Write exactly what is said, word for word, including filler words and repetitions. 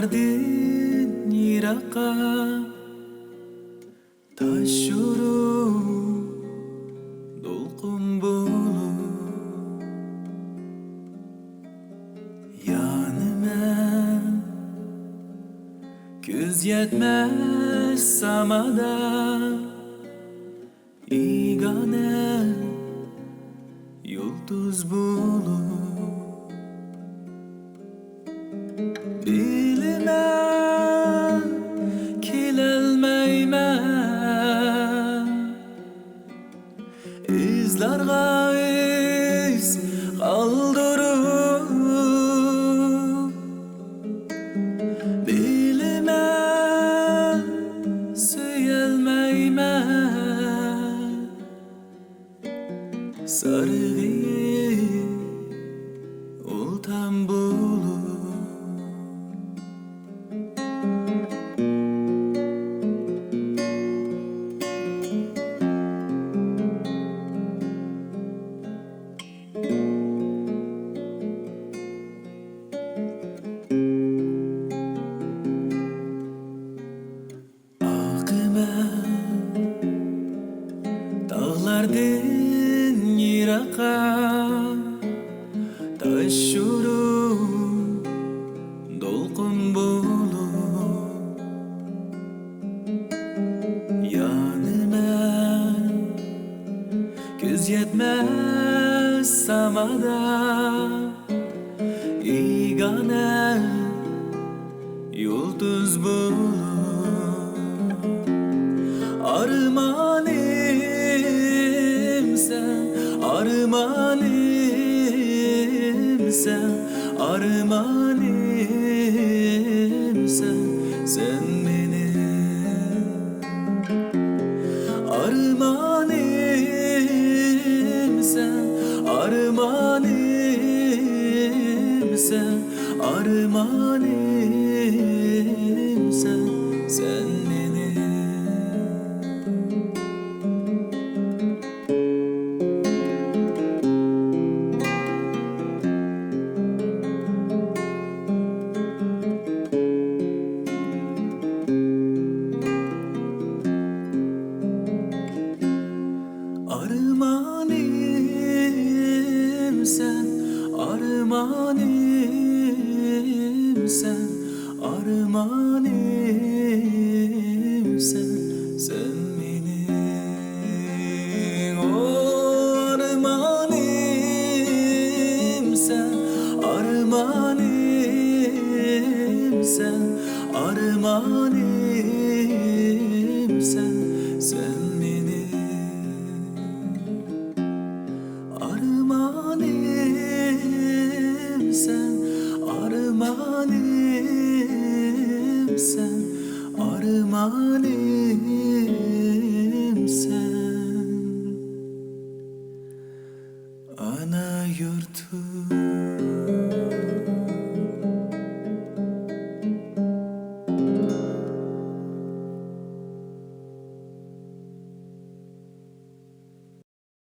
دىن يىراققا تاش يورۇپ دولقۇن بولۇپ يانىمەن، كۆز يەتمەس سامادا بىگانە يۇلتۇز بولۇپ. بىلىمەن، كېلەلمەيمەن ئىزلارغا ئىز قالدۇرۇپ. بىلىمەن، سۆيەلمەيمەن سارغىيىپ ئۇلتام بولۇپ. ئاقىمەن تاغلاردىن يىراققا، تاش يورۇپ دولقۇن بولۇپ يانىمەن، كۆز يەتمەس سامادا بىگانە يۇلتۇز بولۇپ. ئارمانىمسەن، ئارمانىمسەن، ئارمانىمسەن سەن مېنىڭ. ئارمانىمسەن، ئارمانىمسەن، ئارمانىمسەن سەن مېنىڭ. ئارمانىمسەن، ئارمانىمسەن، ئارمانىمسەن